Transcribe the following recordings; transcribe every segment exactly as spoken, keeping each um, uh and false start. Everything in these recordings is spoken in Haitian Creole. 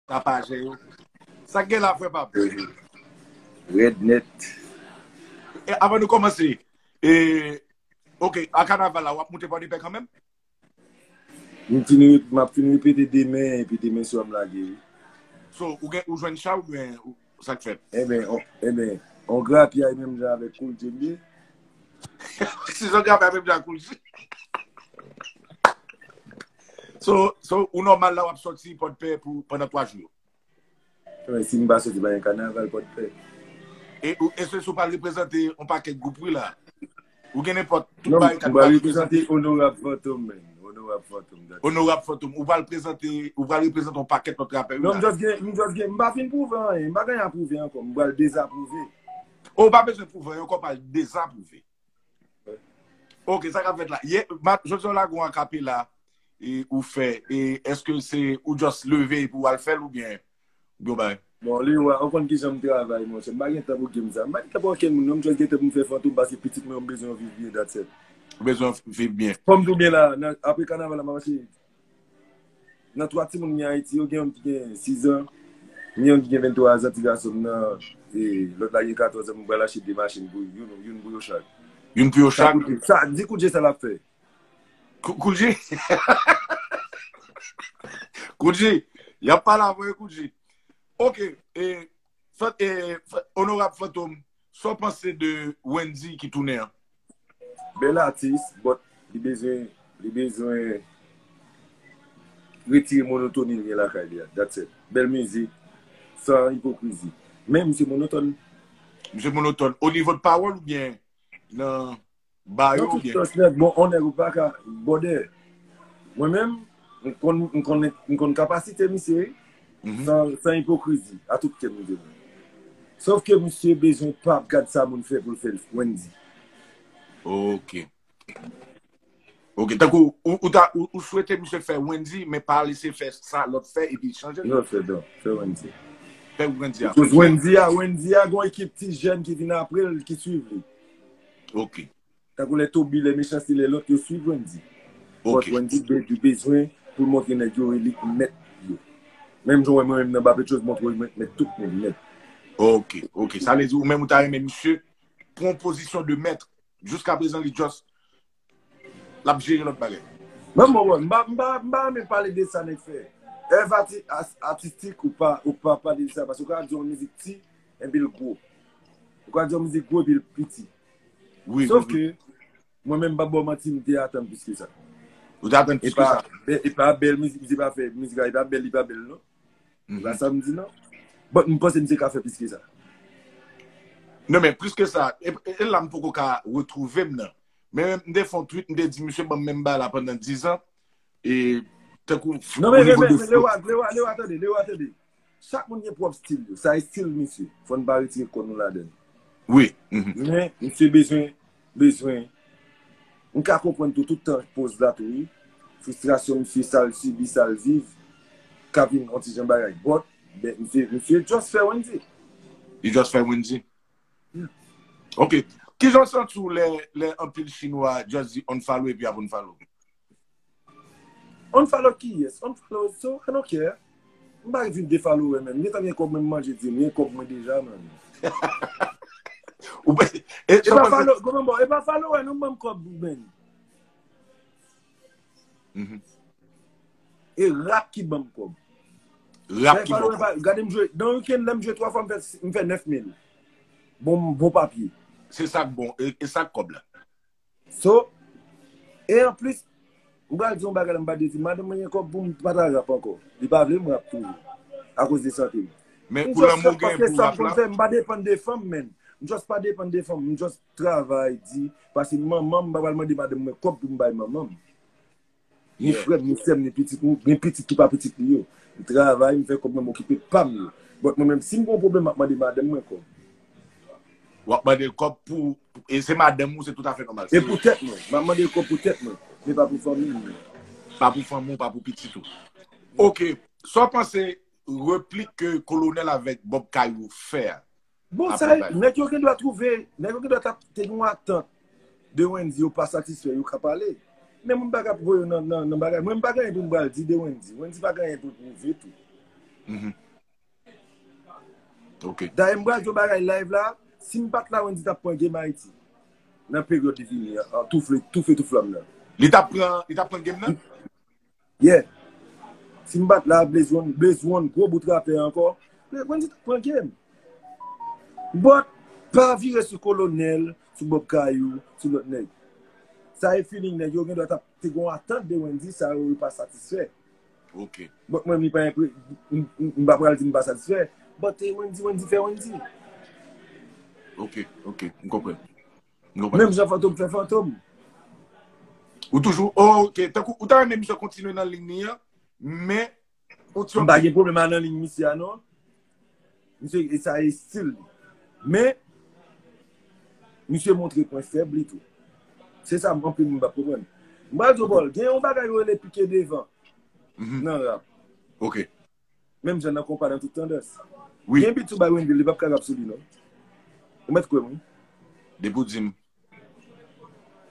Tapajè yo. Sa k gen la, frè pa m? Rèd nèt. E, avan nou kòmanse, e, ok, a kanaval la, w ap moute Pòdepè kanmenm? M fin rep-, m ap fin repete demen, epi demen swa m lage, wi. So, ou gen, ou jwenn cha oubyen ou, sa k fèt? Enben, on, enben, on grapyay menm jan avèk Koul J M D. Si jan grapyay menm jan ak Koul J. So, so, ou nòmal la, w ap sòti Pòdpè pou, pandan twa jou yo? Wi, si m pa soti, pa gen kanaval Pòdpè. E ou, èske si w pral reprezante yon pakèt gwoup, wi, la? Ou gen nenpòt tout bagay k ap reprezante? Non, m pral reprezante Onorab Fantom, man. Onorab Fantom, that's it. Onorab Fantom. Ou pral prezante, ou pral reprezante yon pakèt lòt rapè, wi, la? Non, m just gen, m just gen, m pa fin pwouve anyen. M pa gen anyen a pwouve ankò. M pral dezapwouve. Ou pa bezwen pwouve anyen ankò, pral dezapwouve. Ok, sa k ap fèt la? Ye, ma-, jodi a w lage yon akapela, e, ou fè, e, èske se ou just leve epi w al fè l oubyen, oubyen w bay? Bon, Lewa, ou konn kijan m travay, monchè. M pa gen tan pou game sa. M pa gen tan pou okenn moun, non. M just gen tan pou m fè Fantom paske pitit mwen yo, m bezwen yo viv byen, that's it. Ou bezwen yo viv byen. Fò m tou byen la, nan, apre kanaval la, m ap mache. Nan twa timoun m gen Ayiti, yo gen yon ki gen sis an, m gen yon ki gen venntwa zan, ti gason m nan, e, lòt la gen katòz an, m pral achte de machin pou youn, youn pou yo chak. Youn pou yo chak? Sa, di Koul J sa l ap fè. Kou-, Koul J? Koul J, y ap pale avè w, Koul J. Ok, e, Fan-, e, Fan-, Onorab Fantom, sa w panse de Wendy ki tounen an? Bèl atis, but li bezwen, li bezwen retire monotoni l gen lakay li a. That's it. Bèl mizik, san ipokrizi. Men misye monotòn. Misye monotòn. O nivo de pawòl oubyen nan ba yo oubyen? Nan tout sans nèt, bon, on nèg ou pa ka bòdè. Mwen menm, m konn, m konn, m konn kapasite misye, wi. Mhm. San, san ipokrizi, a tout kè m di nou. Sòf ke misye bezwen pa ap gad sa moun fè pou l fè l Wendy. Ok. Ok, tankou, ou, ou ta, ou, ou swete misye fè Wendy, men pa lese fè sa lòt fè epi chanje l? Non, fè non, fè Wendy. Fè Wendy a. Because Wendy a, Wendy a gon ekip ti jèn ki vin apre l, ki swiv li. Ok. Tankou lè Toby, lè Mechanste, lè lòt yo swiv Wendy. Ok. But Wendy be-, li bezwen pou l montre nèg yo e li k mèt yo. Menm jan w wè mwen menm nan Bapetchos, montre mwen mèt tout moun nèt. Ok, ok. Sa vle di ou menm ou ta renmen misye pran pozisyon de mèt. Jiska prezan li just, l ap jere lòt bagay. Mwen, mwen, mwen, m pa, m pa, m pa renmen pale de sa nèg fè. Èv ati-, as-, atistik ou pa, ou pa pale de sa, paske ou ka di yon mizik ti, enpi l gwo. Ou ka di yon mizik gwo, epi l piti. Wi, wi, wi. Sòf ke, mwen menm, m pa ba w manti, m te atann plis ke sa. Ou te atann plis ke sa? E pa bè-, e pa bèl mizik, misye pa fè mizik la, e pa bèl, li pa bèl, non. Mhm. Se pa sa m di, non. But m panse misye ka fè plis ke sa. Non, men plis ke sa, e, e, e la m poko ka retwouve m nan. Men m te fè yon tweet, m te di, "Misye ban m menm bagay la pandan diz an." E tankou, non, men, o nivo men, de men, flo. Lewa, Lewa, Lewa, tande, Lewa, tande. Chak moun gen pwòp stil yo. Sa e stil misye. Fò n pa retire kò nou ladan l. Wi. Mhm. Men, misye bezwen, bezwen. M ka konprann tou, tout tan poz la tou, wi. Fristrasyon misye, sa l sibi, sa l viv, ka vin yon ti jan bagay. But, ben, misye, misye just fè Wendy. Li just fè Wendy. Yeah. Ok. Kijan w santi w lè, lè anpil chinwa just di unfollow epi ap unfollow? Unfollow kiyès? Unfollow, so, I don't care. M pa vin de follower menm. M gentan gen kòb mwen, m manje di m, m gen kòb mwen deja, man. Ou pa, e, e pa follow, kòman bon, e pa follower, non, ban m kòb, man. Mhm. E rap ki ban m kòb. Rap ki ban m kòb. Gade m jwe, nan weekend, lè m jwe twa fwa, m fè, m fè nèf mil. Bon, bon papye. Se sa k bon, e, e sa k kòb la. So, e anplis, m pral di yon bagay la, m pa dezi, madanm mwen gen kòb pou m pa ta rap ankò. Li pa vle m rap toujou. Akoz de sante m. Men pou lanmou gen pou rap la. Paske sa m konn fè, m pa depann de fanm, man. M just pa depann de fanm. M just travay, di, paske manman m, m pa pral mande madanm mwen kòb pou m bay manman m. Ni frè m, ni sè m, ni pitit m, gen pitit ki pa pitit li yo. M travay, m fè kòb mwen, m okipe pa m yo. But mwen menm, si m gen yon pwoblèm, m ap mande madanm mwen kòb. W ap mande l kòb pou, e se madanm ou, se toutafè nòmal. E pou tèt mwen, m ap mande l kòb pou tèt mwen, men pa pou fanmi m. Pa pou fanmi w, pa pou pitit ou. Ok, sa w panse replik ke Kolonèl avèk Bob Kayou fè a? Bon, sa, nèg yo gen dwa twouve, nèg yo gen dwa t ap te gen yon atant de Wendy, yo pa satisfè, yo ka pale. Men mwen m pa ka voye yo nan, nan, nan bagay. Mwen m pa gen anyen pou m pral di de Wendy. Wendy pa gen anyen pou l pwouve tou. Mhm. Ok. Dayè, m pral di yon bagay live la. Si m pa t la, Wendy t ap pran game Ayiti. Nan peryòd li vini an, an, tou fle, tou fle, tou flanm nan. Li t ap pran, li t ap pran game nan? Yeah. Si m pa t la, Blaze One, Blaze One, gwo bout rapè ankò. Wendy t ap pran game. But, pa vire sou Kolonèl, sou Bob Kayou, sou lòt nèg. Sa e feeling nèg yo, gen dwa t ap te gon atant de Wendy, sa yo pa satisfè. Ok. But mwen, li pa enpre, m, m, m pa pral di m pa satisfè. But eh, Wendy, Wendy fè Wendy. Ok, ok, m konprann. M konprann. Menm jan Fantom fè Fantom. Ou toujou, oh, ok, tankou, ou ta renmen misye kontinye nan liy li an, men, ou ti M pa gen pwoblèm a nan liy misye a non. Misye, e sa e estil li. Men, misye montre pwen fèb li tou. Se sa m anpil moun p ap konprann. M pral di w, Paul, gen yon bagay yo rele pike devan Mhm. nan rap. Ok. Menm jan nan konpa nan tout tandans. Wi. Gen beat sou bay Wendy, li p ap ka rap sou li non. Ou mèt kwè m wi. Depi w di m.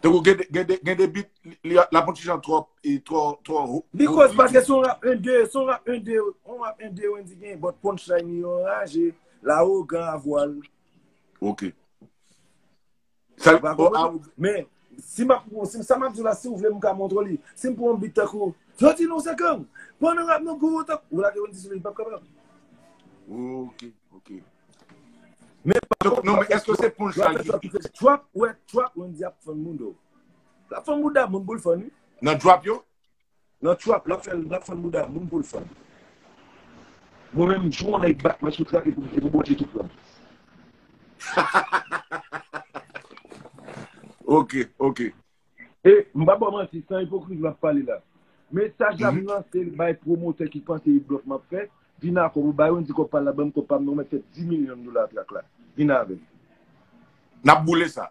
Tankou gen de, gen de, gen de beat, li, li, l ap yon ti jan twò, e twò, twò ho- Because paske se yon rap en de, se yon rap en de, yon rap en de Wendy gen, but punchline li yo anraje, lawogan a vwa l. Ok. Sa, Ou pa konprann? Men, si m ap, si sa m ap di w la, si w vle m ka montre w li. Si m pran yon beat tankou, yo di nou se gang, pandan rap nou gwo tankou, ou lage Wendy sou li, li p ap kapab. Ok, ok. Men pa Non, men èske se punchline ki trap, wè, trap, Wendy ap fann moun do. L ap fann bouda moun pou l fann, wi. Nan trap yo? Nan trap, l ap fè, l ap fann bouda moun pou l fann. Mwen menm, jou yon nèg bat mwen sou trap, e pou, e pou Bondye tout pran. Ok, ok. E, m pa ba w manti, san ipokrizi m ap pale la. Mesaj la m lanse l bay pwomotè ki panse e blòf m ap fè, vin a kòb ou bay Wendy kòb pa l la, ban m kòb pa m non, mèt fè dis milyon dola trak la. Vin avè l. N ap boule sa.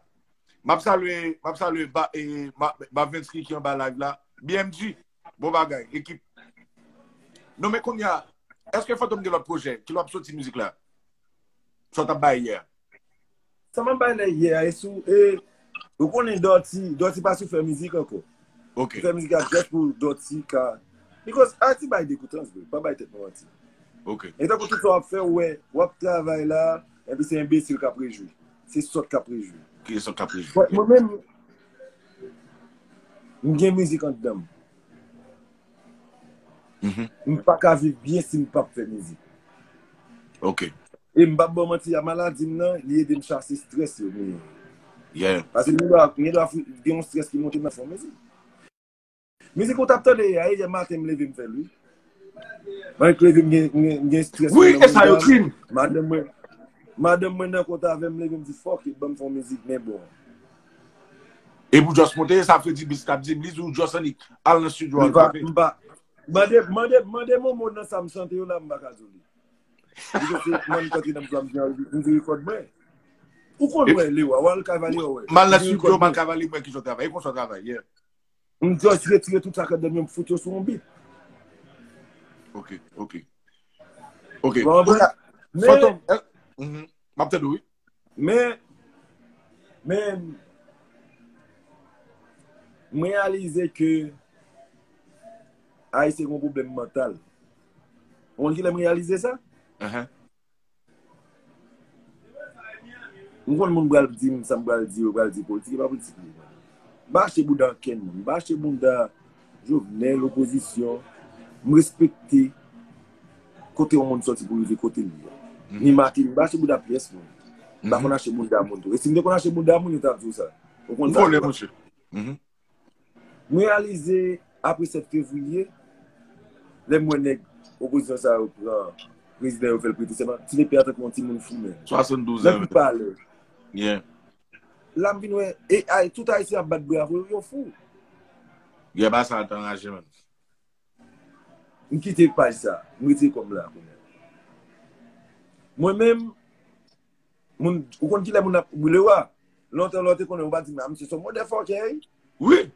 M ap salye, m ap salye ba, e, ba, ba Vensky ki anba live la. B M G, bon bagay, ekip. Non, men kounye a, èske Fantom gen lòt pwojè? Kilè w ap soti mizik la? Sa w t ap bay yè? Sa m ap bay lè yè a, e sou, e, ou konnen Dòti, Dòti pa sou fè mizik ankò. Ok. Li fè mizik la just pou Dòti ka. Because Ayiti bay degoutans, bro. Pa bay tèt nou manti. Ok. E tankou tout sa w ap fè, ou wè, w ap travay la, epi se enbesil k ap rejwi. Se sòt k ap rejwi. Ki sòt k ap rejwi? But mwen menm, m gen mizik anndan m. Mhm. M pa ka viv byen si m p ap fè mizik. Ok. E m p ap ba w manti, a maladi m nan, li ede m chase strès yo. Men, Yeah. paske m gen dwa, m gen dwa fou- gen yon strès ki monte m nan fè yon mizik. Mizik ou t ap tande a, yè maten m leve m fè l, wi. Mwen k leve m gen, m gen, m gen strès. Wi, Mwen e sa yo nan di m. Madanm mwen, madanm mwen nan kont avè m, leve m di, "Fuck it, ban m fè yon mizik, men bon." E pou just monte, sa vle di bis t ap di m, li di w just annik al nan studio a M pa, kanpe. M pa, mande, mande, mande Momo nan sa m chante yo la, m pa ka di w li. Li se mwen m kanpe nan pla m di, m di rekòd mwen. Ou konn wè, Lewa, w al kay Vali wè. M al nan studio, m al kay Vali, mwen ki jan travay. E konsa travay, yeah. M just retire tout sa k anndan m yo, m fout yo sou yon beat. Ok, ok. Ok. Bon, Kounye a, men- Fantom, eh, mhm. M ap tande w, wi. Men, men, m reyalize ke Ayisyen gen yon pwoblèm mantal. Ou konn kilè m reyalize sa? Uh-huh. M konn moun pral di m sa m pral di, yo pral di politik, e pa politik li. M pa achte bouda ankenn moun. M pa achte bouda Jovenel, opozisyon. M respekte kote yon moun sòti pou rive kote li ye. Ni Martelly, m pa achte bouda pyès moun. M pa konn achte bouda moun tou. E si m te konn achte bouda moun, yo t ap di w sa. Ou konn M sa. konnen, monchè. Mhm. M reyalize apre sèt fevriye, lè m wè nèg opozisyon sa yo pran prezidan yo fè l prete sèman, Ti Lepè a tankou yon timoun fou menm. Swasanndouz Nan an. tout palè. Yeah. La m vin wè, e ay, tout Ayisyen ap bat bravo, yo fou. Yeah, ba sa t anraje, man. M kite paj sa, m retire kò m la kounye a. Mwen menm, moun, ou konn kilè moun ap boule wa? Lontan lè w te konnen, ou pa di m, "Ah, misye se yon motherfucker, ey." Wi.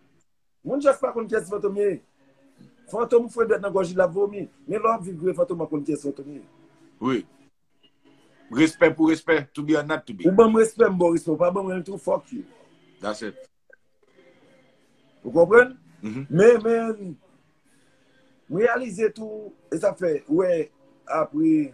Moun just pa konn kiyès Fantom ye. Fantom fwe dwèt nan gòj li, l ap vomi. Men lè w ap viv vre, Fantom ap konn kiyès Fantom ye. Wi. Respè pou respè, to be or not to be. Ou ban m respè, m ba w respè. Ou pa ban mwen l tou, fuck you. That's it. Ou konprann? Mhm. Men, men, m reyalize tou, e sa fè, wè, apre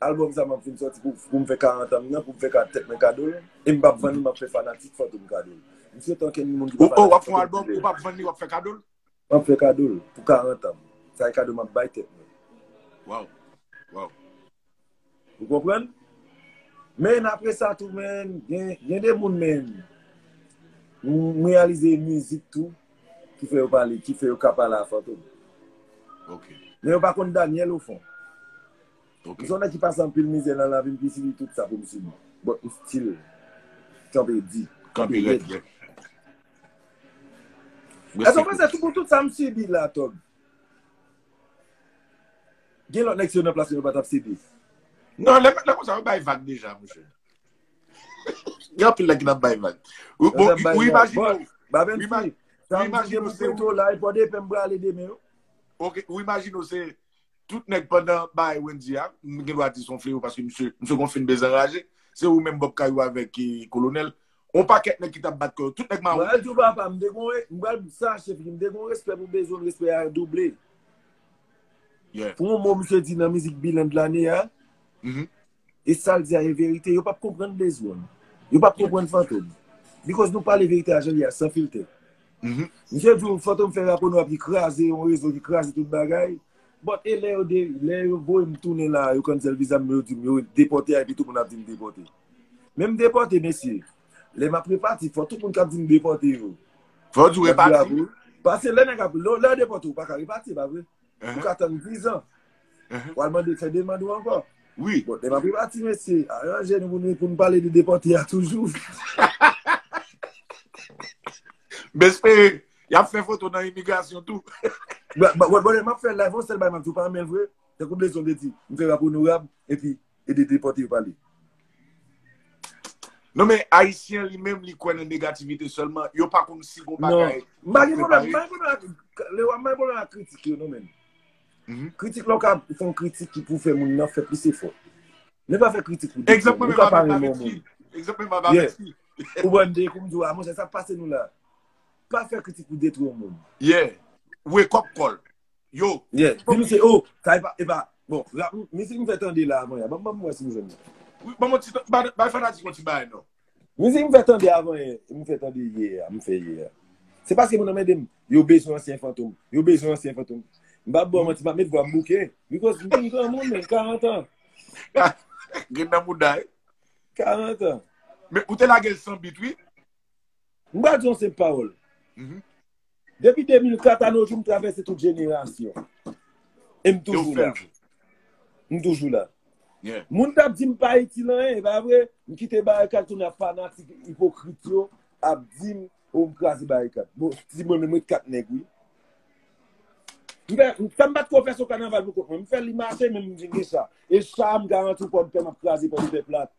albòm sa m ap fin sòti pou, pou m fè karant an m nan, pou m fè ka, tèt mwen kado l. E m p ap vann li, m ap fè fanatik Fantom kado l. M swete ankenn moun ki pa fanatik Fantom. Ou, ou, w ap fè yon albòm, ou p ap vann li, w ap fè kado l? M ap fè kado l pou karant an m. Sa e kado m ap bay tèt mwen. Waw. Waw. Ou konprann? Men apre sa tou, men, gen, gen de moun, men, m, m reyalize mizik tou, ki fè yo pale, ki fè yo ka pale a Fantom. Ok. Men yo pa konn Daniel ofon. Ok. M se yon nèg ki pase anpil mizè nan lavi m, ki sibi tout sa pou m sibi. But m still kanpe di, kanpe rèd. Èske w panse tou pou tout sa m sibi la, Tòg? Gen lòt nèg si yo nan plas mwen yo pa t ap sibi. Non, lè, lè konsa, yo bay vag deja, monchè. Gen anpil nèg ki t ap bay vag. Ou, ou, ou imajine w, ou imajine w se ou. Ou imajine w se. Ok, ou imajine w se tout nèg pandan bay Wendy a, m gen dwa di se yon fleyo paske misye, misye gon fin dezanraje. Se ou menm Bob Kayou avèk, eh, Kolonèl. On pakèt nèg ki t ap bat kò yo. Tout nèg mawon. Mwen di w papa, m te gon re-, m pral sa chef, m te gon respè pou Bezwen, respè a double. Yeah. Pou yon mo misye di nan mizik Bilan de lane a, e sa l di a e verite, yo p ap konprann Bezwen. Yo p ap konprann Fantom. Because nou pale verite a jan li a, san filtè. Misye di w Fantom fè rap o nwa ki kraze yon rezo, ki kraze tout bagay. But e lè yo de, lè yo voye m tounen la, yo kann sèl viza m, yo di m, yo depòte a, epi tout moun ap di m depòte. Men m depòte, mesye. Lè m ap repati, fò tout moun k ap di m depòte yo. Fò w di w repati. Paske lè nèg ap, lè, lè yo depòte w, ou pa ka repati, pa vre? Ou ka tann diz an. Ou al mande, fè demann ou ankò. Wi. Bon, lè m ap repati, mesye, aranje nou pou nou, pou nou pale de depòte a toujou. M espere y ap fè foto nan imigrasyon tou. Bon, bon, bon, lè m ap fè live, yon sèl bagay m ap di w, pa renmen l vre. Tankou Blaze One te di, m fè rap onorab, epi e de depòte yo pale. Non, men Ayisyen li menm, li kwè nan negativite sèlman. Yo pa konn si gon bagay. Non. M pa gen pwoblèm, m pa gen pwoblèm ak, Lewa, m pa gen pwoblèm ak kritik yo, non, men. Kritik la, ou ka fè yon kritik ki pou fè moun nan fè plis efò. Men pa fè kritik pou detwi moun. Ou ka pa renmen yon moun. Egzanp mwen, m ap avèti. Ou ban de kou m di w, a, monchè, sa k pase nou la. Pa fè kritik pou detwi yon moun. Yeah. Wake up call. Yo. Yeah. Di misye, oh, sa e pa, e pa. Bon, rap, mizik m fè tande la avan yè. Ban, ban m wè si m jwenn li. Wi, ban m yon ti, ba, bay fanatik yon ti bagay, non. Mizik m fè tande avan yè, m fè tande yè a, m fè yè a. Se paske moun nan mande m, yo bezwen ansyen Fantom. Yo bezwen ansyen Fantom. M p ap ba w manti, m ap met vwa m bouke. Because m vin granmoun, men, karant an. Grenn nan mouda, wi. Karant an. Men ou te lage l san bit, wi. M pral di yon senp pawòl. Depi de mil kat a nos jours, m travèse tout jenerasyon. E m toujou la. M toujou la. Moun t ap di m pa itil anyen, e pa vre? M kite barikad, kounye a fanatik ipokrit yo ap di m, oh, m kraze barikad. Bon, si mwen menm ret kat nèg, wi. M fè, sa m pa t ko fè sou kanaval pou kont mwen. M fè li mache, men m vin gen cha. E cha a, m garanti w, pòdpè m ap kraze, pòdpè plat.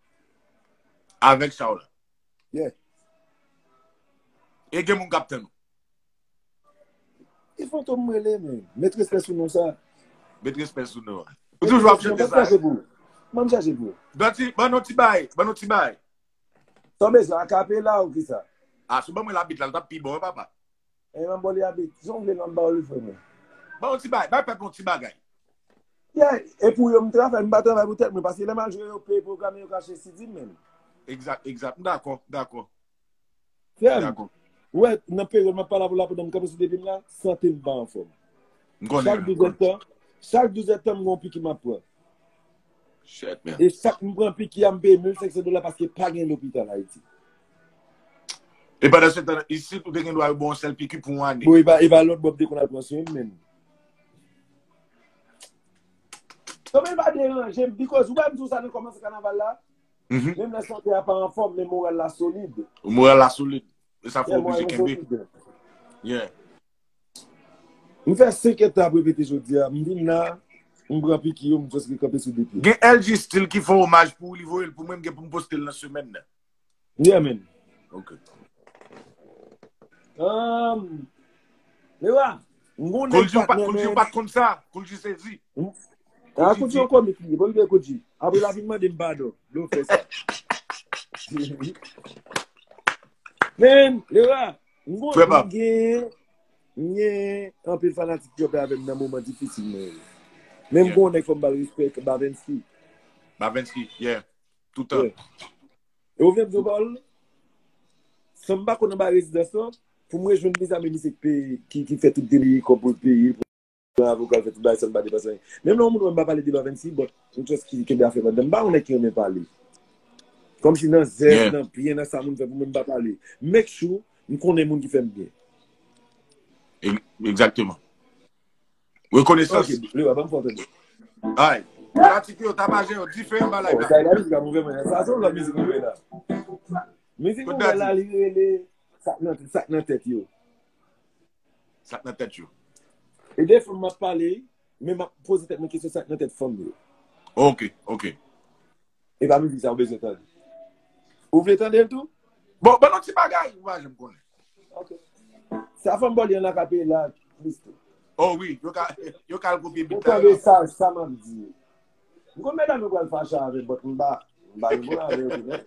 Avèk cha w la. Yeah. E gen moun k ap tann ou. E Fantom m rele, men. Met respè sou non sa. Met respè sou non an. Ou toujou ap chante sa. Mwen chache pou ou. Mwen chache pou ou. Ban ti, ban nou ti bay, ban nou ti bay. Sa w bezwen, akapela ou kisa? A, si w ban mwen labit la, l t ap pi bon, wi, papa. E m ap ba w li abit. Jan w vle l, m ap ba w li, frè mwen. Ban yon ti bagay, bay pèp yon ti bagay. Yeah, e pou yo m travay, m pa travay pou tèt mwen, paske lè m al jwe yo peye pwogram yo kache C D m menm. Egzak, egzak. M dakò, m dakò. Frè m, ou wè, nan peryòd m ap pale avè w la, pandan m kanpe sou de pye m la, sante m pa anfòm. M konnen. Chak douz èdtan, chak douz èdtan, m gen yon piki m ap pran. Shit, man. E chak m pran piki a, m peye mil senk san dola paske pa gen lopital Ayiti. E pandan se tan, isit, ou te gen dwa yo ba w yon sèl piki pou yon ane. Bon, e pa, e pa lòt bò m te konn al pran swen m, menm. Sa menm pa deranje m, because ou pa m di w sa nan kòmanse kanaval la? Menm lè sante a pa anfòm, men moral la solid. Moral la solid. E sa fè w oblije kenbe. Yeah. M fè senk etap repete jodi a. M vin la, m pran piki yo, m just kanpe sou de pye. Gen L G Steel ki fè yon omaj pou ou, li voye l pou mwen, m gen pou m poste l nan semèn nan. Yeah, man. Ok. Um, Lewa, m gon nèg patnè, man. Koulji, ou pa t konn sa? Koulji sezi. A, Koulji yon komik li ye. Bon, li ye Koulji. Apre la vin mande m padon. Lè w fè sa. Men, Lewa, m gon, m gen, m gen anpil fanatik ki kanpe avè m nan moman difisil mwen yo. Men m gon nèg fò m ba l respè, Bavensky. Bavensky, yeah. Toutan. E ou vle m di w pawòl? San m pa konn anba rezidans lan, pou m rejwenn mezanmi misye ki, ki fè tout deli kòb pou l peye, pou l pran avoka, l fè tout bagay san l pa depanse anyen. Menm lè yon moun wè m pa pale de Bavensky, but m just ki kenbe afè m anndan. M pa yon nèg ki renmen pale. Kòmsi nan zèv, nan byen, nan sa moun fè pou mwen, m pa pale. Make sure m konnen moun ki fè m byen. Egzakteman. Rekonesans. Ok, Lewa, ban m fè w tande. Ay, pratik yo, tapaje yo, diferan bagay la. Sa la mizik a move mwen. Sa se yon lòt mizik mwen la. Mizik mwen la, li rele Sa k nan, sa k nan tèt yo. Sa k nan tèt yo. E de fanm m ap pale, men m ap poze tèt mwen kesyon sa k nan tèt fanm yo. Ok, ok. E pa mizik sa ou bezwen tande. Ou vle tande l tou? Bon, ban nou ti bagay, ou pa janm konnen. Ok. Sa fanm bò li an akapela, Christo. Oh wi, yo ka, yo ka al kopye Ou bit la. tande sa, sa m ap di. M konn medam yo pral fache avè m, but m pa, m pa gen pwoblèm avè yo tou, men.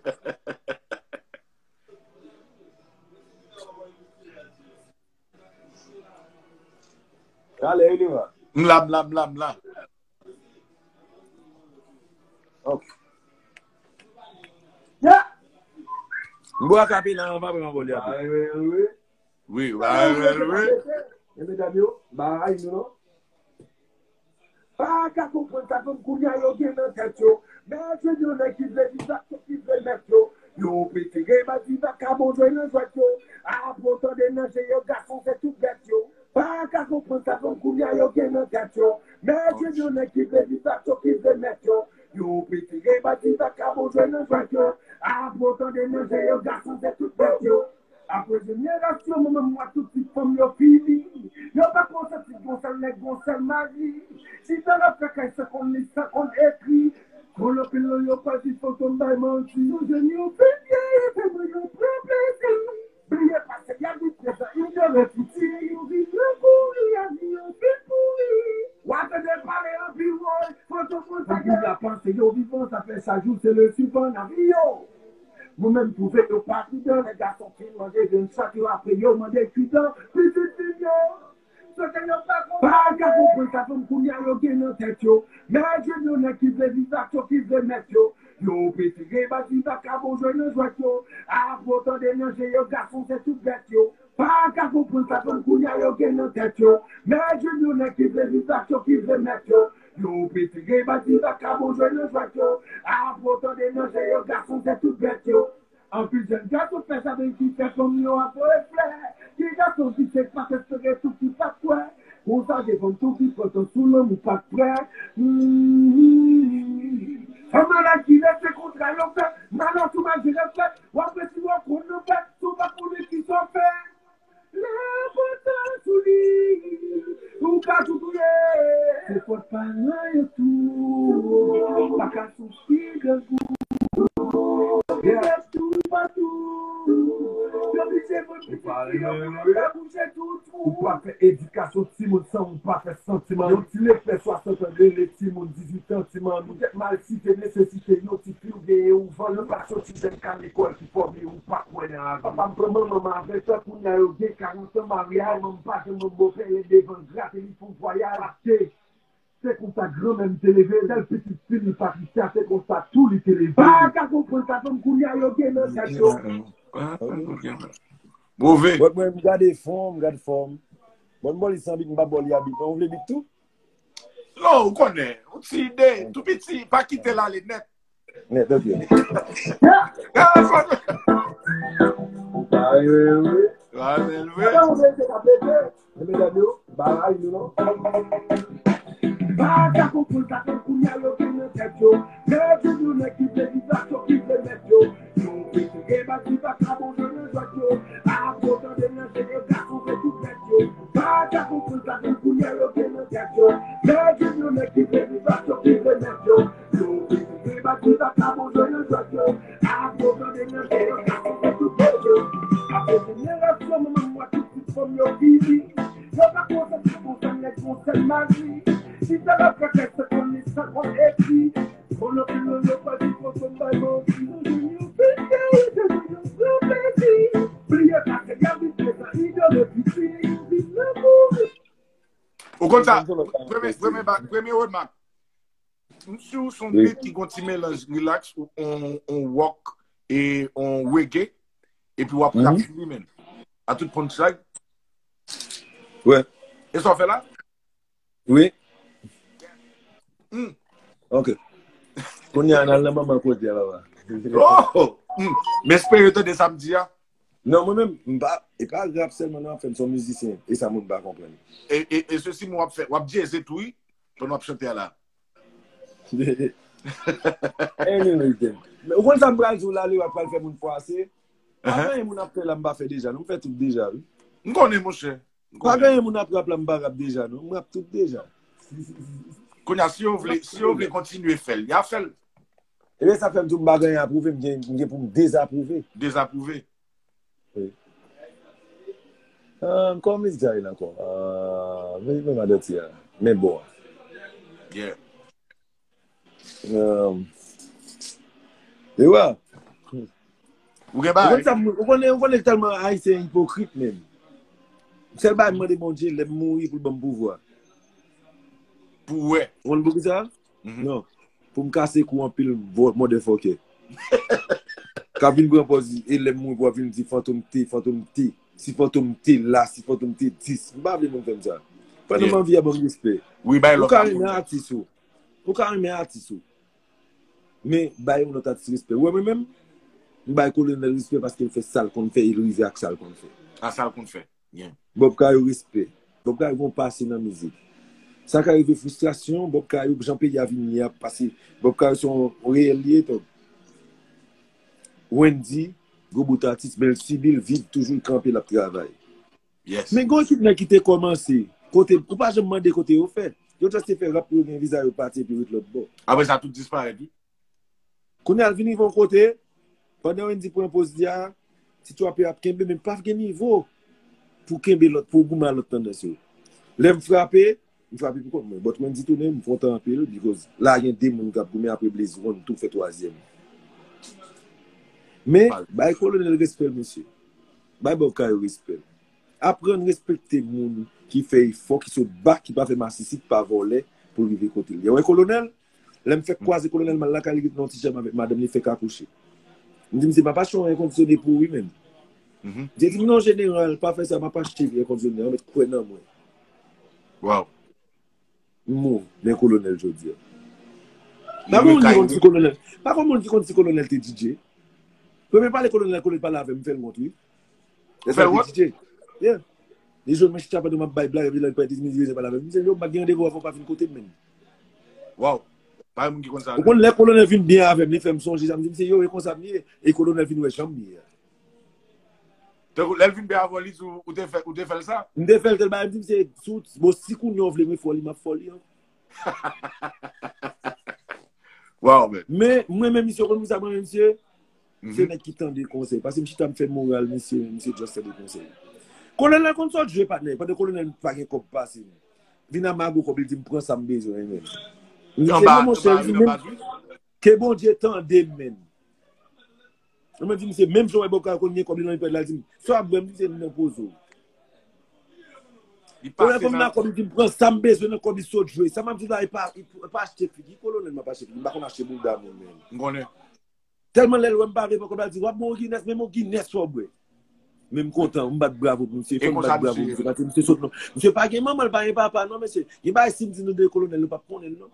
Talè, Lewa. M la, m la, m la, m la. Ok. Ya! M bò akapela an, pa pran vòlè apre. Wi, wi, wi, wi. E medam yo, ba ay nou non. Pa ka konprann sa fanm kounye a yo gen nan tèt yo. Mèt yo di yon nèg ki vle viv ak yo, ki vle mèt yo. Yo prefere bati vakabon jwe nan jwèt yo. Apre w tande nan je yo, gason se tout bèt yo. Pa ka konprann sa fanm kounye a yo gen nan tèt yo. Mèt yo di yon nèg ki vle viv ak yo, ki vle mèt yo. Yo prefere bati vakabon jwe nan jwèt yo. Apre w tande nan je yo, gason se tout bèt yo. Apre jenerasyon manman m wè tout ti fanm yo fini. Yo pa konn santi gon sèl nèg, gon sèl mari. Chita nan fè kay san konn li, san konn ekri. Konn anpil nan yo pral di fantom bay manti. Yo jwenn yo fè byen, yo fè mwen yo pran plezi. Bliye pase, y ap viv prezan, inyore fiti. Yo vin nan kouri, lavi yo fin pouri. W a tande pale anpil, woy, fantom mwen sa gen. Anpil la panse yo vivan, sa fè chak jou se le suivan lavi yo. Mwen menm twouve yo pa pridan, lè gason fin manje vyann chat yo, apre yo mande kidan pitit fi yo. Sèten yo pa konprann. Pa ka konprann sa fanm kounye a yo gen nan tèt yo. Mèt yo di yon nèg ki vle viv ak yo, ki vle mèt yo. Yo prefere bati vakabon jwe nan jwèt yo. Apre w tande nan je yo, gason se tout bèt yo. Pa ka konprann sa fanm kounye a yo gen nan tèt yo. Mèt yo di yon nèg ki vle viv ak yo, ki vle mèt yo. Yo prefere bati vakabon jwe nan jwèt yo. Apre w tande nan je yo, gason se tout bèt yo. Anpil jèn gason fè sa, men ki fè fanm yo ap voye flè. Ki gason ki se pa t espere tou ki pa t kwè. Konsa gen fanm tou ki pran tan sou lanmou pa t prè. Fanm malad ki lese kontra yo fè. Malad sou malgre respè. W ap resi w ap konn nan fè. Si w pa konnen kisa w fè. Lè pòt la sou li, ou ka tou touye. Se fòt paran yo tou, pa ka soufi grangou. Yo tou patou, yo oblije vann pitit fi yo pou yo ka bouje tout twou. Ou pa fè edikasyon timoun san ou pa fè santiman. Yon ti lepè swasant an rele timoun dizuit an, ti manmi. Poutèt malsite, nesesite, yon ti fi w genyen ou vann. Yon pasyon ti jèn ka lekòl ki fòme ou pa kwè nan avi. Papa m pran manman m a ven tan, kounye a yo gen karant an maryaj. Manman m pa janm ban m bopè, lè devan grate li fè yon vwayaj. Paske se konsa granmè m te leve, sèl pitit fi li Patricia, se konsa tou li te leve. Pa ka konprann sa fanm kounye a yo gen nan tèt yo. Move. But mwen, m gade fon, m gade fòm. But m bò li san bit, m pa bò li a bit. Ou vle bit tou? Non, ou konnen. Yon ti ide, tou piti, pa kite l ale nèt. Nèt, ok. Ah, fò- Ou pa rele, wi. Ah, men, wi. Sa ou vle, se ka plede. Men medam yo, ba ay nou non. Pa ka konprann sa fanm kounye a yo gen nan tèt yo. Mèt yo di yon nèg ki vle viv ak yo, ki vle mèt yo. Yo prefere bati vakabon jwe nan jwèt yo. Apre w tande nan je yo, gason se tout bèt yo. Pa ka konprann sa fanm kounye a yo gen nan tèt yo. Mèt yo di yon nèg ki vle viv ak yo, ki vle mèt yo. Yo prefere bati vakabon jwe nan jwèt yo. Apre w tande nan je yo, gason se tout bèt yo. Apre jenerasyon manman m wè tout ti fanm yo fini. Yo pa konn santi gon sèl nèg, gon sèl mari. Chita nan fè kay san konn li, san konn ekri. Konn anpil nan yo pa di fantom bay manti. Yo fin gaye, yo pran plezi. Bliye pase, y ap viv prezan, inyore fiti. Yo vin nan kouri. Ou konn sa, premye premye, premye ba- premye remak. M si w se yon beat ki gon ti melanj relax ou on, on rock e on reggae, epi w ap rap sou li, men. A tout punchline. Wè. E sa w fè la? Wi. Hmm. Ok. Kounye a, n al nan manman kote a, papa. Oh! Hmm. M espere yo tande sa m di a. Non, mwen menm, m pa, e pa rap sèlman non, ap fè m se yon mizisyen. E sa moun pa konprann. E, e, e sesi m w ap fè, w ap djeze tou, wi, pandan w ap chante a la. Anyway, then. Men ou konn sa m pral di w la, li w ap pral fè moun fwase. Pa gen moun ap fè la, m pa fè deja, non, m fè tout deja, wi. M konnen, monchè. M Pa konnen. Gen moun ap rap la, m pa rap deja, non, m rap tout deja. Kounye a, si yo vle, si yo vle kontinye fè l, y a fè l. Ebyen, sa fè m di w m pa gen anyen apwouve, m gen, m gen pou m dezapwouve. Dezapwouve. Wi. Ah, kòman mizik sa ye la ankò? Ah, men, men madanti a. Men bon. Yeah. Um, e wè. Ou gen Ou konn bagay. sa, ou konnen, ou konnen tèlman Ayisyen ipokrit menm. Sèl bagay m mande Bondye, lè m mouri pou l ban m pouvwa. Pou wè. Ou konn poukisa? Mhm. Non. Pou m kase kou anpil vo- motherfucker. K ap vin pran pòz e lè m mouri pou ap vin di fantom te, fantom te. Si fantom te la, si fantom te dis. M pa vle moun fè m sa. Pandan m Yeah. anvi a ban m respè. Wi, bay Ou lòt ka la. renmen atis ou. Ou ka renmen atis ou. Men bay yon lòt atis respè. Ou wè mwen menm, m bay Kolonèl respè paske l fè sa l konn fè, e l rive ak sa l konn fè. A sa l konn fè. Yeah. Bob Kayou respè. Bob Kayou gon pase nan mizik. Sa ka rive fristrasyon, Bob Kayou, jan peyi a vin ye a, pase Bob Kayou se yon reyèl li ye, tonton. Wendy, gwo bout atis, men l sibi, l viv toujou, l kanpe, l ap travay. Yes. Men gon ekip nèg ki te kòmanse, kote, ou pa janm mande kote yo fè. Yo just te fè rap pou yo gen viza, yo pati epi ret lòt bò. Apre sa, tout disparèt, wi. Kounye a l vin rive yon kote, pandan Wendy pran poz li a, ti twape ap kenbe, men pa gen nivo pou kenbe lòt, pou goumen a lòt tandans yo. Lè m frape, m frape pou kont mwen. But Wendy tounen, m kontan anpil, because la gen de moun k ap goumen apre Blaze One tou fè twazyèm. Men, bay Kolonèl respè l, mesye. Bay Bob Kayou respè l. Aprann respekte moun ki fè efò, ki sot ba, ki pa fè masisi, ki pa vòlè pou l rive kote l ye. Wè Kolonèl, lè m fèk kwaze Kolonèl m al lakay li, li nan ti chanm avèk madanm li fèk akouche. M di misye, "Papa, se yon èkondisyone pou ou, wi, menm." Mhm. Misye di m, "Non, jeneral, pa fè sa, m ap achte vye èkondisyone, an mèt kwè nan mwen." Wow. M move, men Kolonèl jodi a. Li Pa gen moun ki rekay- konn si Kolonèl. Pa gen moun ki konn si Kolonèl te D J. Premye pale Kolonèl, Kolonèl pale avè m, m fè l wont, wi. Ou fè l wont? D J. Yeah. Li jwenn mwen chita pandan m ap bay blag, epi lè l pale di m, "Yo, pa t gen randevou avè w, pa vin kote m menm." Wow. Pa gen moun ki konn sa. Ou konn lè Kolonèl vin byen avè m, li fè m sonje sa, m di, "Misye, yo, e konsa m ye." E Kolonèl vin wè jan m ye a. Tankou lè l vin byen avè w, li di w, ou te fè, ou te fè l sa? M te fè l tèl bagay, m di, "Misye, si w, bon, si kounye a w vle mwen fè w li, m ap fè w li, an." Wow, man. Men, mwen menm, misye, ou konn sa, mwen menm, misye, se Mhm. nèg ki tande konsèy. Paske m chita, m fè moral, misye, misye just tande konsèy. Kolonèl konn sot jwe, patnè. Pandan Kolonèl pa gen kòb pase m. Vin a mago kòb, li di m, "Pran sa m bezwen, men." M di, Anba, "Se non, anba, monchè," li di, anba, "Menm ke Bondye tande m, men." Mwen di, "Misye, menm jan wè Bob Kayou konn gen kòb li nan li pèd la," li di m, "Sa w ap bwè?" M di, "Misye, m nan pozo." Li Kolonèl pase konn vin nan a kòb, li di m, "Pran sa m bezwen nan kòb li sot jwe." Sa m ap di w la, e pa, e pa achte figi Kolonèl, m ap achte figi. M pa konn achte bouda moun, men. M konnen. Tèlman lè l wè m pa vle pran kòb la, l di, "W ap bwè yon Guinness, men yon Guinness w ap bwè." Men m kontan, m bat bravo pou misye, E fò m konsa bat l bravo pou jere. misye, paske misye sot non. Misye pa gen manman, l pa gen papa, non, mesye. Gen bagay, si m di nou de Kolonèl, nou p ap konnen l, non.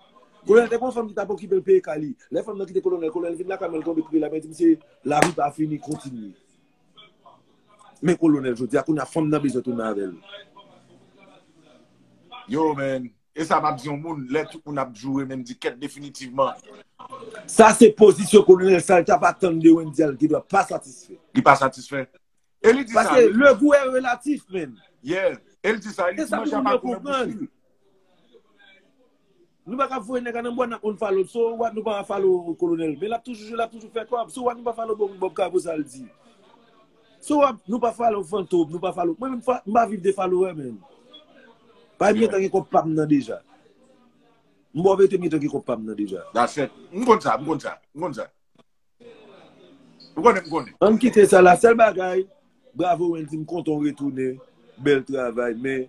Kolonèl te gon fanm ki t ap okipe l peye kay li. Lè fanm nan kite Kolonèl, Kolonèl vin lakay mwen, l tonbe kriye la, men di misye, "Lavi pa fini, kontinye." Men Kolonèl, jodi a, kounye a, fanm nan bezwen tounen avè l. Yo, man. E sa m ap di yon moun, lè tout moun ap joure, men m di kèt definitivman. Sa se pozisyon Kolonèl, sa l t ap atann de Wendy a, l gen dwa pa satisfè. Li pa satisfè. E li di sa, Paske wi. Le goût est relatif, man. Yeah. E li di sa, li Se di sa manje pou a moun pa yo kou nan bouch konprann. li. Nou pa ka voye nèg a nan bwa, n ap unfollow. So what, nou pa follow Kolonèl. Men l ap toujou jwe, l ap toujou fè kòb. So what, nou pa follow Bob, Bob Kayou pou sa l di. So what, nou pa follow Fantom, nou pa follow. Mwen menm, m pa viv de follower, men. Pa m gentan gen kòb pa m nan deja. M ba w verite, m gentan gen kòb pa m nan deja. That's it. M konn sa, m konn sa, m konn sa. M konnen, m konnen. Ann kite sa la, sèl bagay, bravo Wendy, m kontan w retounen, bèl travay, men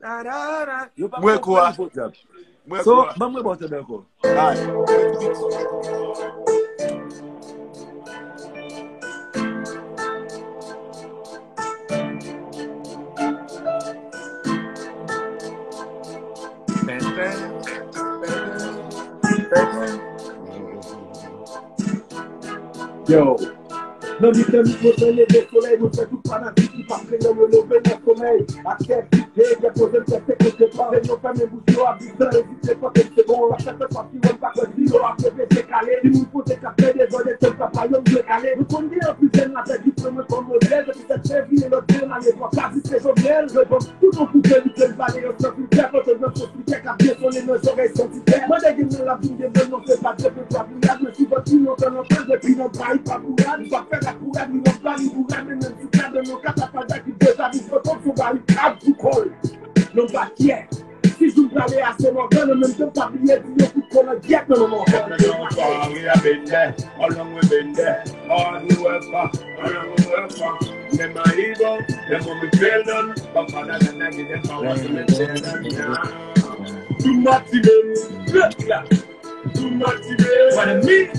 Na, na, na. Yo pa Mwen kwa. konprann fo djab. Mwen So, kwa. Ban mwen ba w tande ankò. Ay. Yo. Nan mitan mikwo san leve solèy, nou fè tout fanatik ki pa kreyòl yo leve nan somèy. Ak tèt kite, gen poze m tèt se kote pa. Lè yo fèmen bouch yo ap di san ezite, fòk se bon. Pa fè fè pa ki wè m pa kwè si yo ap leve se kale. Di moun kote k ap fè dezòd e tèt papa yo m dwe kale. Nou konn gen anpil jèn la pèdi pran mwen kòm modèl. Depi sèt fevriye lòt de lane twa ka di se Jovenel. Yo ban m tout yon koupe li plen bale yo san filtè. Kote nan sos li kè k ap desole nan zòrèy santitè. Mande gen nan la vin gen blan non se pa de pe pa bouyad. Men si vòt li lontan lontan depi nan bayi pa bouyad. Li pa fè la bouyad li nan bali bouyad. Men menm si ka dan yon katafalda ki deza li foto sou barikad pou kòl. Non pa kyè. Si jou m prale a se Mògàn, an menm tan pa bliye di yon kout kòl an gyèt nan men Mògàn. Every day, all along we been there. All who ever, all who ever. Dem a evil, dem want me fail them. But Father God, I give them power to make them now. Too much to them, look like. Too much to them. What I mean?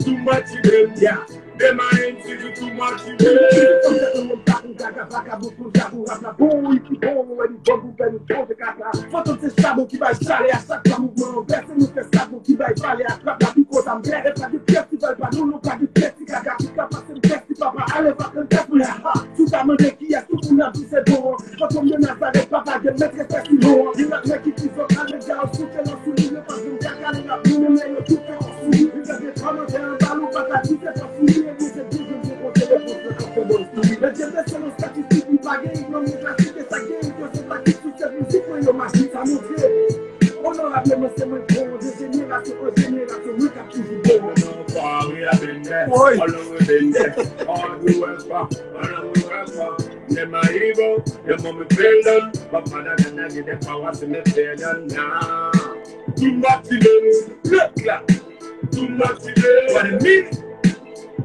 Too much to them, yeah. Dema M T V too much today. Fanm fè tout moun pa pou gaga, vagabon pou gaga, rap la bon, wi ki bon, nou wè li bon pou fè nou poze kaka. Fantom se chabon ki bay chalè a chak fwa mouvman an bèse, nou fè chabon ki bay valè a trap la, piko sa m bèse, pa de pyès ki val pa nou, nou pa de pyès ki gaga, ki ka pase m pyès ki papa, ale va pran tèt mwen, ha, ha. Si w ta mande kiyès, tout moun ap di se bon an. Fantom de Nazarèt, papa gen mèt respè sou non an. Vin ak nèg ki pizòt, al nèg a yo soute nan souli, yo pa janm ka kale rap, nou menm lè yo tout fè kòm souli. Li fè gen twa mantè anba nou, pa ta di se fòs souli, ebyen se Bondye m te konte repons lan k ap fè bòn souli. Nèg yo blese nan statistik, li pa gen hit nan mwen klasik, e sa k gen hit yo se taktik, sou sèt mizik mwen yo machi, sa montre. Onorableman se mwen bon, de jenerasyon an jenerasyon, mwen k ap toujou bon. All over been there, all over been there, all we work for, all we work for. Dem a evil, dem want me fail them, but Father God I give them power to me fail them now. Too much today, look like. Too much today, what it mean?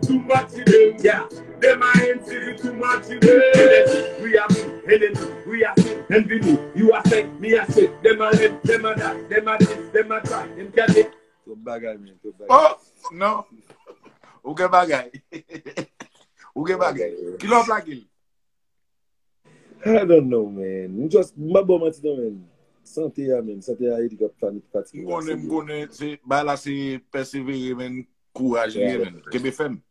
Too much today, yeah. Dem a M T V too much today. Energy, we are energy, we are envy me, you are fake, me I say. Dem a lip, dem a that, dem a this, dem a try, dem get it. Twòp bagay, men, twòp bagay. Oh, non. Ou gen bagay. Ou gen bagay. Ki lè w ap lage l? I don't know, man. M just, m pa ba w manti non, man. Sante a, man. Sante a, e li k ap fani fatige. M konnen, m konnen. Se, bagay la se pèsevere, man. Kouraj li ye, man. Kenbe fèm.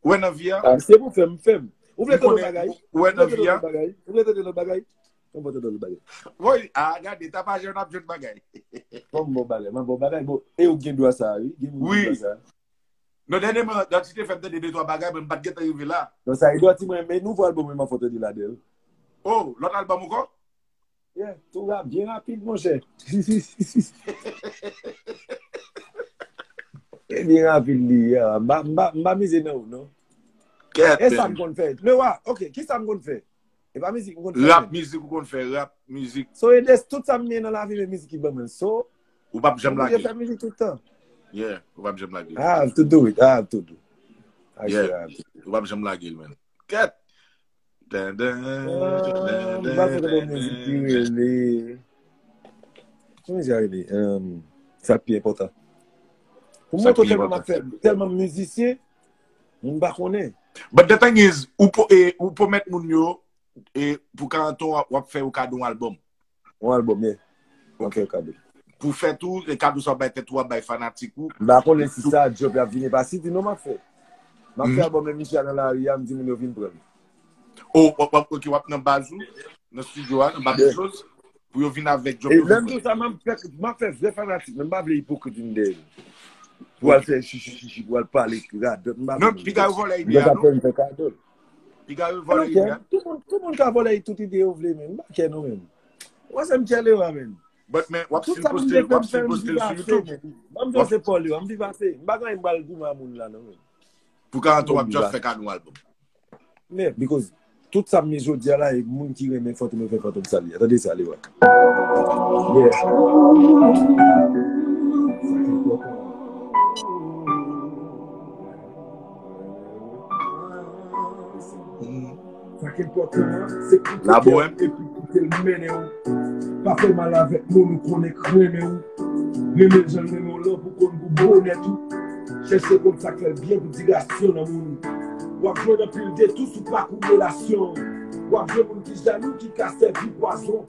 Ou wè nan vi a? Ah, se pou fèm, fèm. Ou vle tande yon bagay? Ou wè nan vi a? Ou vle tande yon bagay? Ou vle tande yon bagay? Woy, ah, gade, tapajè n ap jwenn bagay. Fò m ba w bagay, m ap ba w bagay. Bon, e ou gen dwa sa, wi. Gen moun gen dwa sa. Non, dènyèman, Dòti te fè m tande de twa bagay, men m pa t gentan rive la. Non, sa e Dòti mwen, men nouvo albòm mwen m ap fè w tande ladan l. Oh, lòt albòm ankò? Yeah, tou ra-, byen rapid, monchè. E byen rapid li ye. M pa, m pa, m pa mize nan ou, non. Kèt, e sa m konn fè. Lewa, ok, ki sa m konn fè? E pa mizik m konn fè, rap, men mizik ou konn fè, rap, mizik. So, e de tout sa m gen nan lavi, men mizik ki ban mwen. So, ou p ap janm lage. Fè mizik tout tan. Yeah, ou p ap janm lage. I have to do it. I have to do. I swear I have to do. Ou p ap janm lage l, man. Kèt. Dan, dan, dan, dan, dan. Ki mizik a rele? Sa k pi enpòtan. Pou m montre w tèlman m ap fè, tèlman m mizisyen, moun pa konnen. But the thing is, ou po-, e, ou pwomèt moun yo, e, pou karant an, w ap, w ap fè yo kado yon albòm. Yon albòm, yeah. M ap fè yo kado. Pou fè tou, e kado sa w bay tèt ou, w ap bay fanatik ou. M pa konnen si sa, djòb la vini pa City, non, m ap fè. M ap fè albòm, men misye a nan lari a, m di moun yo vin pran l. Oh, w ap, w ap, ok, w ap nan baz ou, nan estidyo a, nan Babel Shows, pou yo vin avèk djòb yo. E menm tou sa, m ap fè, m ap fè vrè fanatik, men m pa vle ipokrit vin dèyè m. Pou al fè chichi, chichi, pou al pale radòt, m pa vle. Non, piga yo vòlè ide a, non? Piga yo vòlè ide a. Tout moun, tout moun ka vòlè tout ide yo vle, men m pa kè non, men. Mwen se m kè Lewa, men. But, men, w ap still poste l, w ap still poste l sou YouTube. Ban m di w se Paul yo, m viv ase. M pa gen anyen m pral goumen a moun la, non, men. Pou karant an, w ap just fè kado yon albòm. Men, because tout sa m ye jodi a la, e moun ki renmen Fantom yo fè Fantom sali. Tande sa, Lewa. Yeah. Sa k enpòtan an, se koute kè w epi kite l mennen w. Pa fè mal avèk moun ou konnen k renmen w. Renmen l jan l renmen w lan pou konn pou bonè tou. Chèche konn sa k fè l byen pou dirasyon nan moun. W ap jwenn anpil detou sou pakou relasyon w. W ap jwenn moun ki jalou ki ka sèvi pwazon.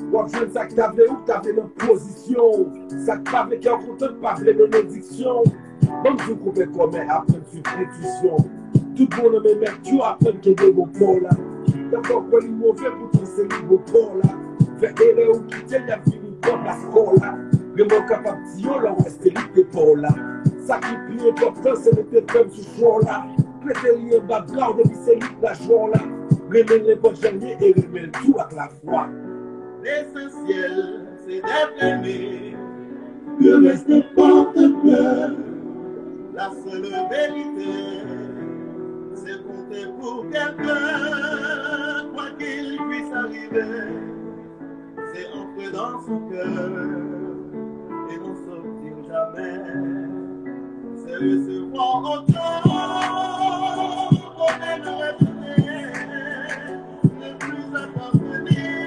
W ap jwenn sa k ta vle ou k ta vle nan pozisyon w. Sa k pa vle kè w kontan k pa vle benediksyon w. Ban m di w konpè kòmè aprann swiv entwisyon w. Tout bon nan men mèt yo aprann kenbe bon pa w la. Dèfwa w kwè li move poutan se li bon pa w la. Fè erè ou kite l y ap vini pran plas kò w la. Renmen w kapab di yo lè w wè se li k te pa w la. Sa ki pi enpòtan se mete fèm sou chwa w la. Prete li anba bra w depi se li k lajwa w la. Renmen l nenpòt jan l ye e renmen l tou ak lafwa. Lesansyèl, se d'être aimé. Le reste n'importe quoi. La seule vérité, c'est compter pour quelqu'un, quoi qu'il puisse arriver. C'est entrer dans son cœur et n'en sortir jamais. C'est recevoir autant qu'on aimerait donner. Ne plus appartenir,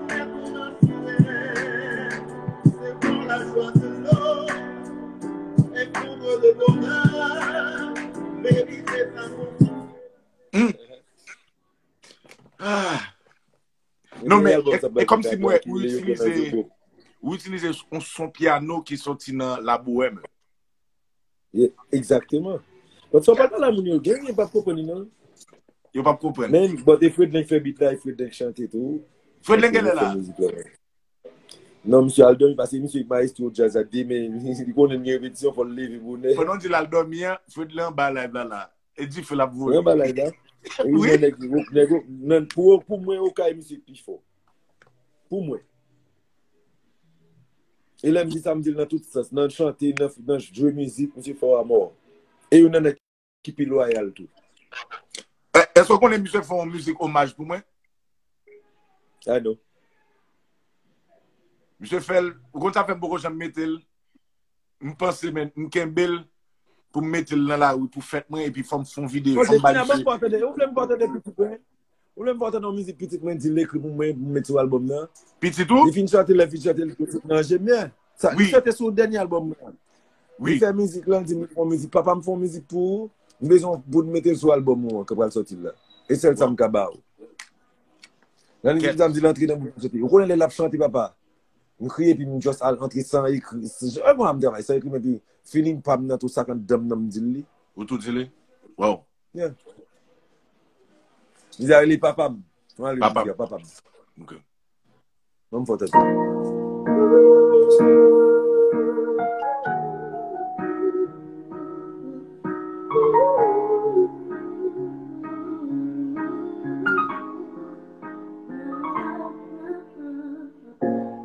être rassuré. C'est voir la joie de l'autre et prendre le bonheur. Hmm. Ah. Non, men e kòmsi mwen ou itilize ou itilize yon son pyano ki soti nan La Bohème. Egzakteman. But sa pa pale a moun yo gen, yo p ap konprann li non. Yo p ap konprann. Men, but e Fredlen k fè beat la, e Fredlen k chante tou. Fredlen genlè la. Non, misye al dòmi paske misye maestro djaz la demen, li konnen gen repetisyon, fò l leve bonè. Pandan w di l al dòmi an, Fredlen anba live la la. E dife l ap voye. Anba live la. Wi. Pou mwen, okay misye pi fò. Pou mwen. E lè m di sa, m di l nan tout sans. Nan chante, nan, nan jwe mizik, misye fò a mò. E youn nan nèg ki pi lwayal tou. Èske w konnen misye fè yon mizik omaj pou mwen? I know. Misye fè l, ou konn sa fè m poko janm mete l? M panse, men, m kenbe l pou m mete l nan lari pou fèt mwen, epi fò m fè yon videyo, fò m bay misye. Ou vle m pa tande pitit mwen? Ou vle m pa tande yon mizik pitit mwen di l ekri pou mwen, pou m met sou albòm nan? Pitit ou? Li fin chante, lè fin chante, li tout nan je m. Sa, li chante sou dènye albòm mwen. Li fè mizik la, li di m fè yon mizik. Papa, m fè yon mizik pou ou. M bezwen pou n mete l sou albòm ou an, k pral sòti la. E sèl sa m ka ba ou. Nan li di sa, m di l antre nan bouch mwen. Ou konnen lè l ap chante, papa. M kriye, epi m just al antre san ekri. E mwen, m travay san ekri, men epi feeling pa m nan tou, sa k anndan m nan, m di l li. Ou tou di li? Wow. Yeah. Li di a rele papa m. Mwen al rele papa m. Ok. Ban m fè w tande.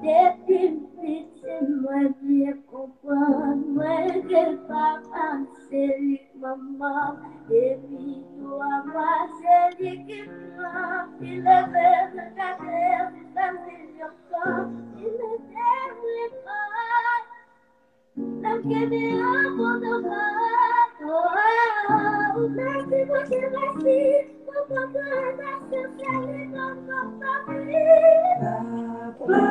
Depi m piti, mwen byen konprann, mwen gen papa m, se li k manman m. Depi twa mwa, se li ki pran m, ki leve m, gade m, fè m vin yon fanm, ki mete m lekòl. N ap kenbe ansanm, papa. Oh, oh, oh. Mèsi, Bondye, mèsi. Pou kontan relasyon, sèvi kòm fanmi. Papa.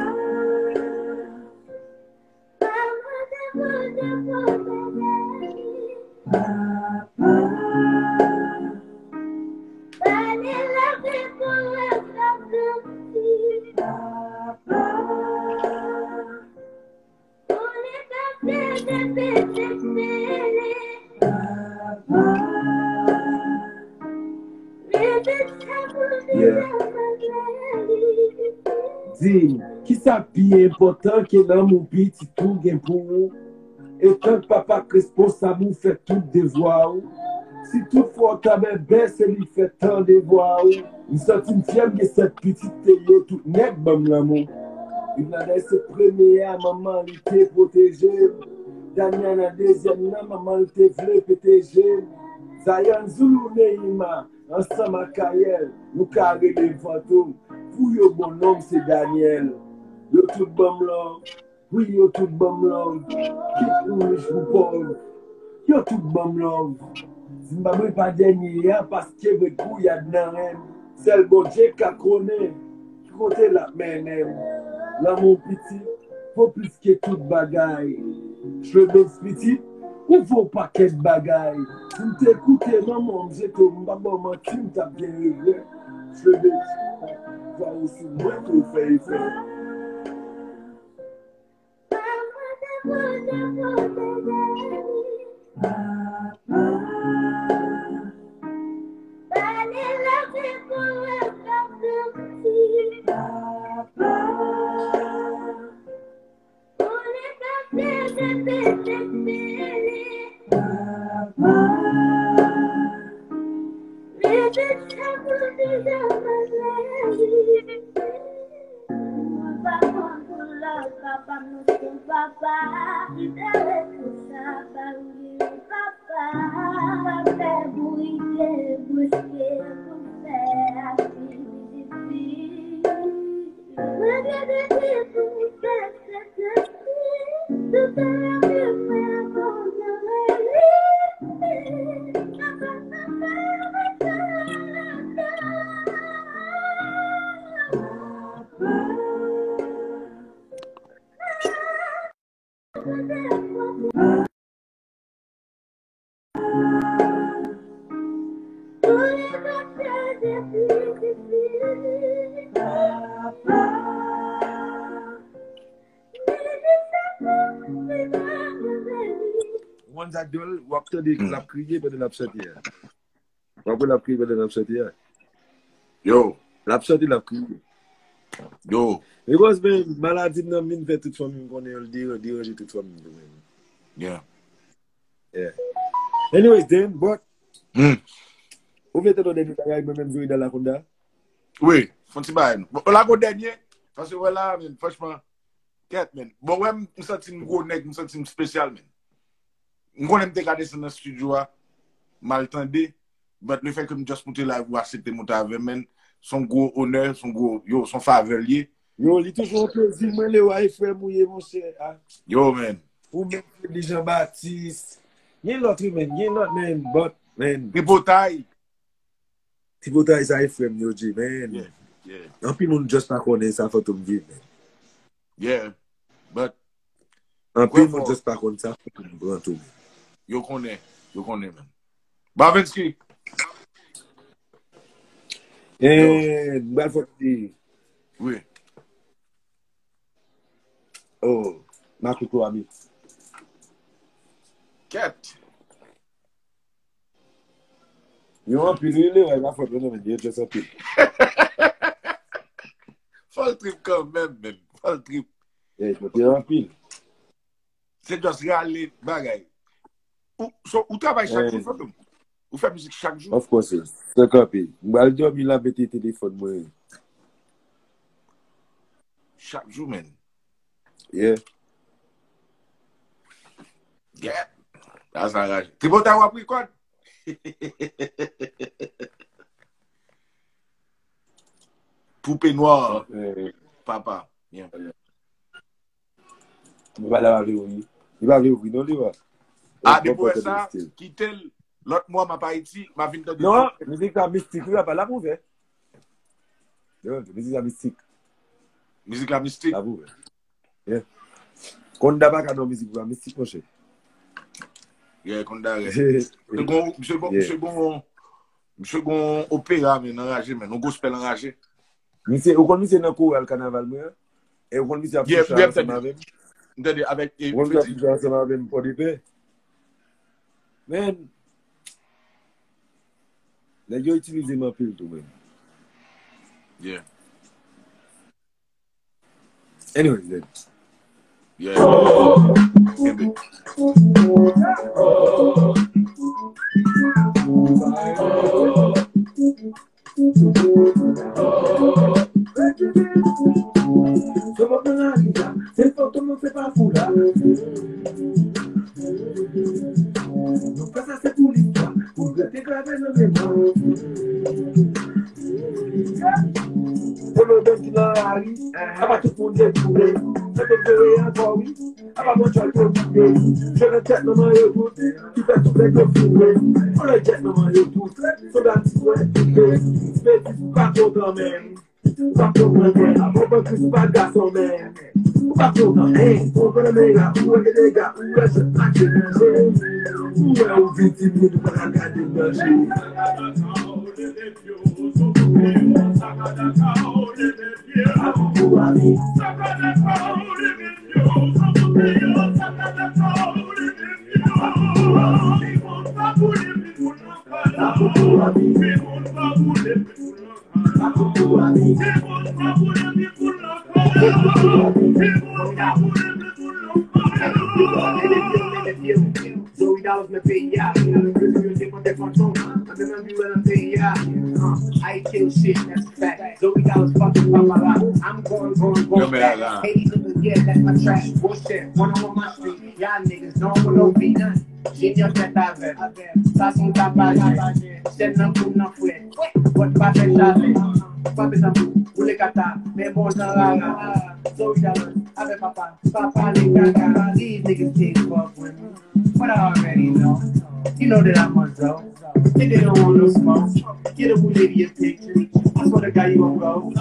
Papa, Bondye, Bondye, pwoteje li. Papa. Ba li lavi pou l ka grandi. Papa. Di m, kisa k pi enpòtan ke lanmou pitit ou gen pou ou? Etank papa k responsab ou fè tout devwa ou. Si tout fwa w ta bèbè, se li k fè tan devwa ou. M santi m fyè m gen sèt pitit, te yo tout nèt ban m lanmou. Youn ladan se premye a, manman li te pwoteje m. Daniel nan dezyèm nan, manman li te vle pwoteje m. Zayan, Zoulou, Neima, ansanm ak Kayèl, nou ka rele m Fantom. Pou yo, bon non m se Daniel. Yo tout ban m love. Wi, yo tout ban m love. Kit ou rich ou pòv, yo tout ban m love. Si m pa bri pa dènye a, paske vre gouyad nan ren m. Sèl Bondye ka konnen ki kote l ap mennen m. Lanmou pitit vo plis ke tout bagay. Shrebens pitit, ou vo pakèt bagay. Si m te koute manman m, jete w, m pa ba w manti, m t ap gen regrè. Shrebens, vwa ou sou mwen tou fè efè. Papa m, nou se papa ki te responsab, pa bliye papa, pa fè bri, debouske pou fè avi difisil. Malgre de ti pou fè Ou konn sa k dwòl, w ap tande l ap kriye pandan l ap chante a. W ap wè l ap kriye pandan l ap chante a. Yo. L ap chante, l ap kriye. Yo. Because, man, maladi m nan vin fè tout fanmi m konnen yo, l deran-, deranje tout fanmi m tou, man. Yeah. Yeah. Anyways, then, but, hmm, ou vle tande yon dènye bagay, mwen menm, Zoridal Lakonda? Wi, fè yon ti bagay, non. Bon, Lakonda dènye, paske wè la, men, franchman, kèt, men. Bon, wè, m, m santi m gwo nèg, m santi m espesyal, men. M konnen m te ka desann nan estidyo a, m al tande, but le fait que m just moute live, ou aksepte moute avè m, man, se yon gwo onè, se yon gwo, yo, se yon favè l ye. Yo, li toujou yon plezi, mwen, Lewa, e frè m ou ye, monchè, a. Yo, man. Ou menm, Freddy Jean Baptiste. Gen lòt, wi, man, gen lòt, man, but, man. Tripotay. Tripotay sa e frè m yo, G, man. Yeah, yeah. Anpil moun just pa konnen sa Fantom viv, man. Yeah, but anpil moun just pa konn sa Fantom pran tou, man. Yo konnen, yo konnen, man. Bavenski. Eh, m pral fè ti. Wi. Oh, Makoukou ami. Kèt. Yo anpil, wi, Lewa, pa fòt mwen, non, men yo just anpil. Fò l trip kanmenm, men. Fò l trip. Eh, yo anpil. Se just rale bagay. Ou, so, ou travay chak jou, Fantom? Ou fè mizik chak jou? Of course, yes. Sa kanpe. M pral dòmi la, mete telefòn mwen. Chak jou, man. Yeah. Yeah. Sa, sa raje. Tripotay w ap rekòd? Poupe nwa. Eh. Papa. Yeah. Li pa la vle ri. Li pa vle ri, non, li pa. Ah, depi w wè sa, kite l. Lòt mwa, m ap Ayiti, m a vin tande. Non, mizik la mistik, wi, papa, l ap ouvè. Yo, mizik la mistik. Mizik la mistik. L ap ouvè. Yeah. Konda pa ka nan mizik la mistik, monchè. Yeah, Konda rèd. Misye gon, misye gon, misye gon, misye gon opera, men, anraje, men. Yon gospel anraje. Misye, ou konn misye nan koral kanaval mwen an? E ou konn misye ap fè show ansanm avè m? M tande avèk, e, Ou konn misye ap fè show ansanm avè m Pòdepè? Man, nèg yo itilize m anpil tou, man. Yeah. Anyways, then. Yeah. Kenbe. Se mò nan lari a, se fantom nan, se pa fou la. Nou fè sa se pou listwa, pou rete grave nan memwa. Polo bèn ki nan lari, a pa tout moun detoure. Fantom jere ankò, wi. Apa mwen tchòl yo touye. Jere tèt nan manyo tout. Ki fè tout nèg yo foure. Anlè tèt nan manyo tout. Sòlda ti kwè touye. Mèt pa kontan menm. Pa kontan menm. Apa ban Kris pa gason menm. Pa kontan menm. Konprann men la. Ou wè dega. Ou wè se pa ki manje. Ou wè ou viktim. Ou pa ka gade manje. Zoe Dollaz nan peyi a. Yo te kontan fantom. Antre nan biwo nan peyi a. Uh, I kill shit, that's a fact. Zoe Dollaz fucking papara. I'm going, going, going back. Haiti to the, yeah, that's my track. Bullshit, one on one my street. Y'all niggas don't want no beat. Junior tèt avè m. Sa se yon tapajè. Chèn nan kou nan fwèt. Bòt pa fè chalè. Pa bezwen pou boule kata. Men bon jan rara. Zoe Dollaz avè papa. Pa pale kaka. These niggas can't fuck with me. But I already know. You know that I'm a Zoe. If they don't want no smoke, get up with lady and picture. I swear to God, you gon' go.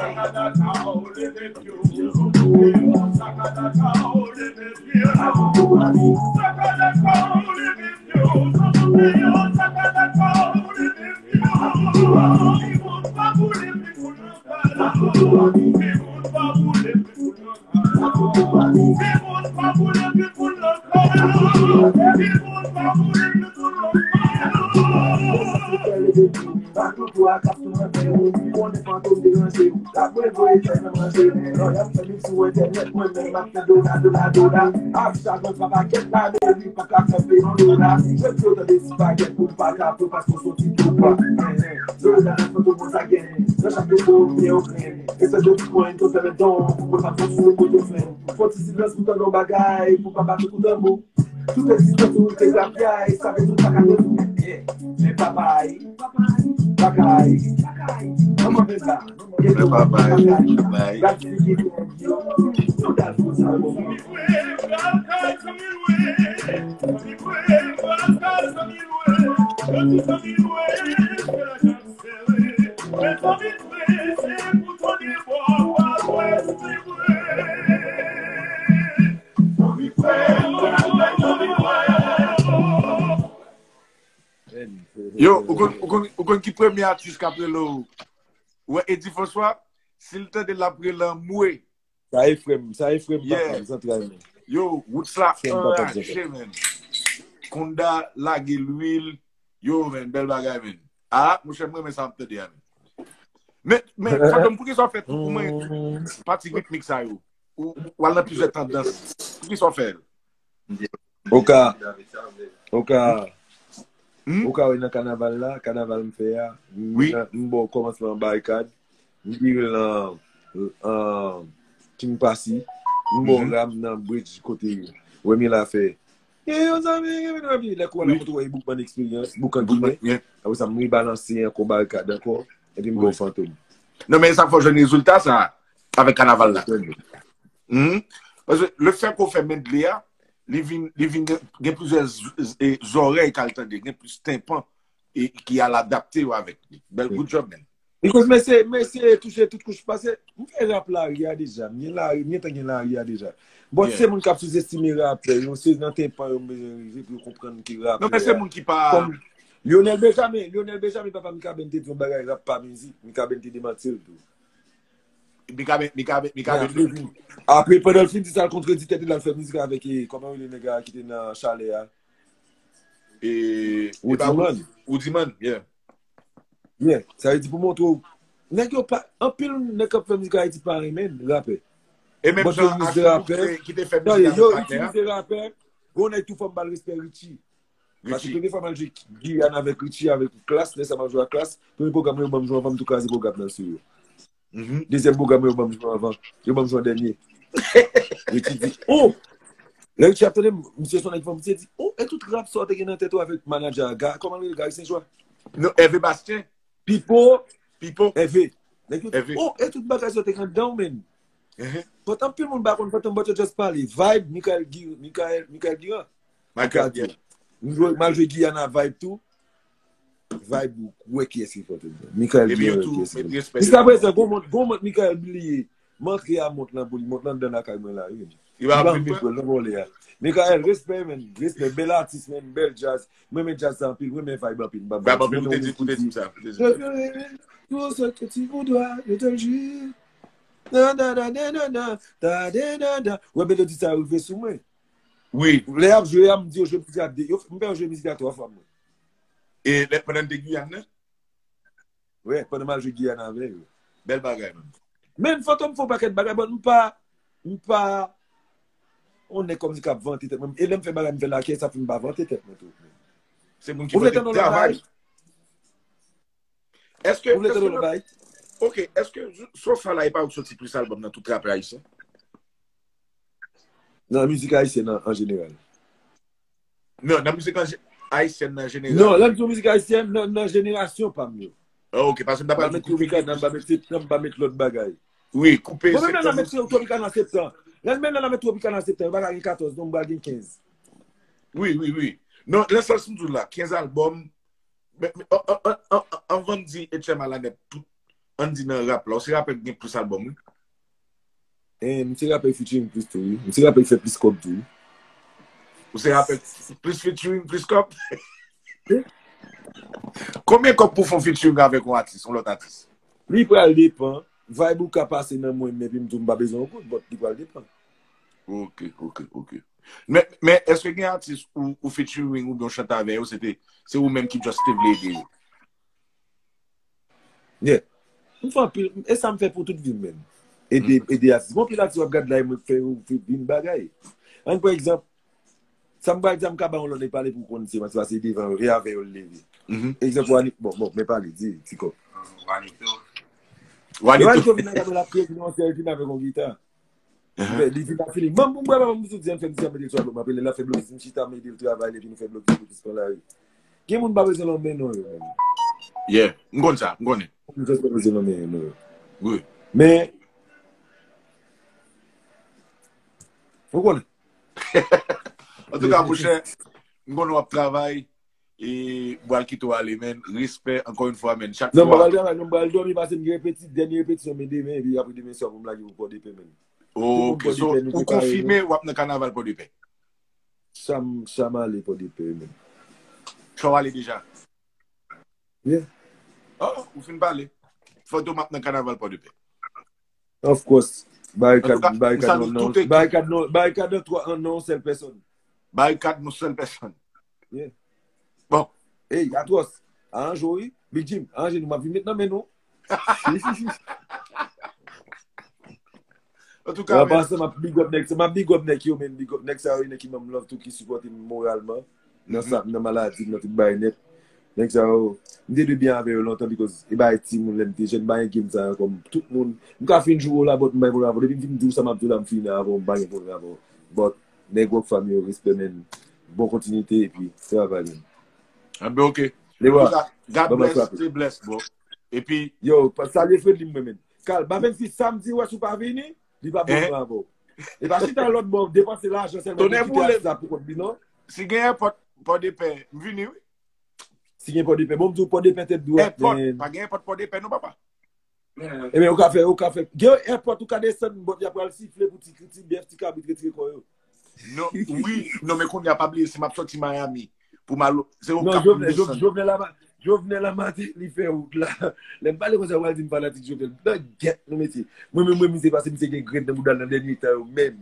Tout egzistans ou te grafyay, sa vle di w pa ka konn. Yeah. Men papay, papay, manman men la. Men papay, papay. Yo, ou konn, ou konn, ou konn ki premye atis k ap rele w? Ou wè Eddy François, si l tande l ap rele anmwe. Sa e frè m, sa e frè m, papa m, zantray mwen. Yo, Roots la anraje, men. Konda lage lwil. Yo, men, bèl bagay, men. Ah, monchè, m renmen sa m ap tande a, men. Men, men, Fantom, poukisa w fè tout, ou mwen, pati ritmik sa yo? Ou, ou al nan plizyè tandans. Poukisa w fè l? Ou ka, ou ka, ou ka wè nan kanaval la, kanaval m fè a, m, m ba w kòmansman Barikad, m vire nan, nan King Passy, m ba w ram nan bridge kote Remy la fè. E yo zanmi, e yo zanmi, lè kou wè la kote wè boukman eksperyans, boukman ginen. Apre sa, m rebalanse ankò Barikad ankò, epi m ba w Fantom. Non, men sa fò jwenn rezilta sa, avèk kanaval la. Paske le fè ke w fè medley a, li vin, li vin gen, gen plizyè z-, z-, e, zòrèy k al tande, gen plis tenpan e ki al adapte yo avèk li. Bèl good job, man. Because mesye, mesye touche tout kouch. Paske m fè rap lari a deja. M gen lari, m gentan gen lari a deja. But se moun k ap souzestime rapè yo, se nan tenpan yo m bezwen rive pou yo konprann ke rapè. Non, men se moun ki pa. Kòm Lionel Benjamin, Lionel Benjamin, papa Mikaben te di yon bagay, rap pa mizik. Mikaben te demanti l tou. Mikaben, Mikaben, Mikaben. Apre, pandan l fin di sa, l kontredi tèt li, l al fè mizik avèk, e, kòman rele nèg la ki te nan Chalè a? E, Rudiman. Rudiman, yeah. Yeah, sa vle di pou montre w. Nèg yo pa, anpil nèg k ap fè mizik Ayiti pa renmen rapè. E menm jan Arsenal ki te fè mizik avèk patnè a. Yo itilize rapè. Gon nèg tou fò m ba l respè, Richie. Paske premye fwa m al jwe Giyàn avèk Richie, avèk Klass, lè sa m al jwe ak Klass, premye pwogram yo ban m jwe anvan m tou kraze pwogram nan sou yo. Dezyèm pwogram yo ban m jwe anvan, yo ban m jwe an dènye. Richie di, oh! Lè Richie ap tande m, misye se yon nèg fanm, misye di, oh, e tout rap sa w te gen nan tèt ou avèk manadjè a, Ga-, kòman l rele, Gary Saint-Joie? Non, Hervé Bastien. Pipo. Pipo. Hervé. Nèg yo di, oh, e tout bagay sa w te gen anndan w, men. But anpil moun pa konn Fantom, but yo just pale. Vibe, Michael Gi-, Michael, Michael Giran. Michael Giran. M jwe, m al jwe Giyana Vibe tou. Vibe ou wè kiyès ki Fantom. Michael Giran wè kiyès ki Fantom. Jiskaprezan, gon mont, gon mont Michael bliye. M antre a mont lan pou li, mont lan anndan lakay mwen la, wi. Li pa anvi pran l nan vòlè a. Michael, respè, men. Respè, bèl atis, men. Bèl djaz. Mwen renmen djaz sa anpil, mwen renmen vibe anpil. Vibe anpil, ou te di, ou te di sa. Tout ce que tu voudras, je te le jure. Da, da, da, da, da, da, da, da, da, da. Wè melodi sa rive sou mwen. Wi. Lè y ap jwe a, m di yo jwe mizik la de, yo, m fè yo jwe mizik la twa fwa mwen. E lè pandan n te Giyàn nan? Wi, pandan m al jwe Giyàn avè yo. Bèl bagay, man. Men Fantom fè yon pakèt bagay, but m pa, m pa, on nèg kòmsi k ap vante tèt mwen. E lè m fè bagay, m fè lakè, sa fè m pa vante tèt mwen twòp. Se moun ki vle tande yon lòt bagay? Èske, ou vle tande yon lòt bagay? Ok, èske so far la, e pa ou ki soti plis albòm nan tout rapè ayisyen? Nan mizik ayisyèn an, an jeneral. Non, nan mizik an je-, ayisyèn nan jeneral. Non, lè m di w mizik ayisyèn, nan, nan jenerasyon pa m yo. Ah, ok, paske m ta pral di Koupe Grenn. M pa met Tropicana, m pa met Septan, m pa met lòt bagay. Wi, Koupe Septan. Bon, menm lè n a met Tropicana Septan. Lè, menm lè n a met Tropicana Septan, yo pa ka gen katòz, non, m pral gen kenz. Wi, wi, wi. Non, nan sans m di w la, kenz albòm, men, men, an, an, an, an, anvan n di H M A la nèt, tout, ann di nan rap la, ou se rapè ki gen plis albòm, wi. Eh, m se rapè featuring plis tou, wi. M se rapè ki fè plis kòb tou, wi. Ou se rapè plis featuring, plis kòb? Konbyen kòb pou fè yon featuring avèk yon atis, yon lòt atis? Li pral depann. Vibe ou ka pase nan mwen, men epi m di w m pa bezwen yon goud, but li pral depann. Ok, ok, ok. Men, men èske gen atis ou, ou featuring oubyen ou chante avè yo, se te, se ou menm ki just te vle ede yo? Yeah. M fè anpil, e sa m fè pou tout vi m, menm. Ede, ede atis. Bon, anpil atis w ap gad la, mwen fè yo vin bagay. Ann, pa egzanp, sa m pral di a, m ka ba yon lòt nèg pale pou konn se mwen, se pase devan yo, e avè yo l leve. Egzanp, Wani, bon, bon, men pale, di, ti kòb. Wanito. Wanito vin nan gado l ap kreye, vin yon sèl vin avèk yon gita. Li vin ap fini. Manm pou m bwè, manm pou m di, an fè mizè mete l sou album, apre lè l ap fè blokis, m chita m ede l travay, epi nou fè blokis, blokis pran lari. Gen moun pa bezwen nan men non yo, menm. Yeah, m konn sa, m konnen. Moun just pa bezwen nan men yo, non yo. Wi. Men, ou konnen. Antouka, monchè, m konnen w ap travay, e m pral kite w ale, men. Respè, ankò yon fwa, men. Chak Non, m fwa. pral travay, non, m pral dòmi, pase m gen repeti, dènye repetisyon, men demen, epi apre demen swa pou m lage pou Pòdepè, men. Ok, so, ou konfime w ap nan kanaval Pòdepè? Sa m, sa m ale Pòdepè, men. Sa w ale deja? Yeah. Oh, ou fin pale. Fantom ap nan kanaval Pòdepè. Of course. Barikad, Antouka, m barikad salye non, non, tout ekip. Barikad non, barikad nan twa, an non sèl pèsòn. Barikad non sèl pèsòn. Yeah. Bon. Hey, Atwòs, aranje w, wi. Big Jim, aranje nou, m ap vin met nan men nou. Antouka, An pasan, m ap big up nèg, m ap big up nèg yo, men big up nèg sa yo, nèg ki ban m love tou, ki sipòte m moralman. Nan sa, nan maladi, nan tout bagay nèt. Nèg sa yo, m te dwe byen avè yo lontan, because e bagay timoun lè m te jèn, m pa gen game sa yo kòm tout moun. M ka fin joure w la, but m pa gen pwoblèm avè w. Depi m fin di w sa m ap di w la, m fini avè w, m pa gen pwoblèm avè w. But, nèg Rockfam yo, respè, men. Bon kontinite, epi travay, men. Ah ben, ok. Lewa, Antouka, God Baba bless, frape. Stay blessed, bro. Epi, Yo, pa- salye Fredly mwen, men. Kal, ba menm si samdi wè si w pa vini, li pa bon Hein? Pran avè w. E pa chita lòt bò, depanse lajan sèlman Tonè pou kite boule. Sa pou kont li, non? Si gen airport Pòdepè, m vini, wi. Si gen Pòdepè, bon, m di w Pòdepè tèt dwat, Airport, men. Pa gen airport Pòdepè, non, papa. Ebyen, ou ka fè, ou ka fè. Gen yon airport, ou ka desann, bòt y ap pral sifle pou ti, ti bèf, ti kabrit retire kò yo. Non, wi, non, men kounye a pa bliye, si m ap sòti Miami, pou m al, se yon Non, kap pou Jovenel, Jo- desann. Jovenel la, Jovenel la maten, li fè wout la. Lè m pale konsa, w al di m fanatik Jovenel. Nan gèt, nou mesye. Mwen menm, mwen, misye pase, misye gen grenn nan bouda l nan dènye tan yo menm.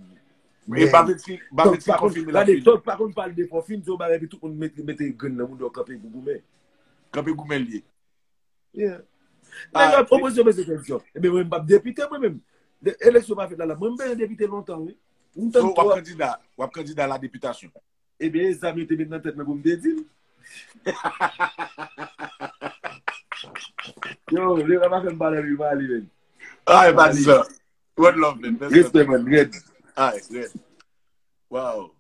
E Bavenci, Bavenci konfime l ap vini. Tonk pa konn pale de fò, fin di yon bagay, epi tout moun mete, mete grenn nan bouda w kanpe pou goumen. Kanpe goumen l ye. Yeah. Ah, Nèg la, opozisyon bezwen eleksyon. Ebyen, mwen, m p ap depite, mwen menm. De- Eleksyon pa fèt la, la. Mwen, m bezwen depite lontan, wi. M So, tann w ap twò. Kandida, w ap kandida la depitasyon. Ebyen, e zam yo te met nan tèt mwen pou m te di l. Yo, le pa fè m pale anpil, pale, men. Ay, pa di sa. One love, man. Best Respè, man. Red. Ay, red. Wow.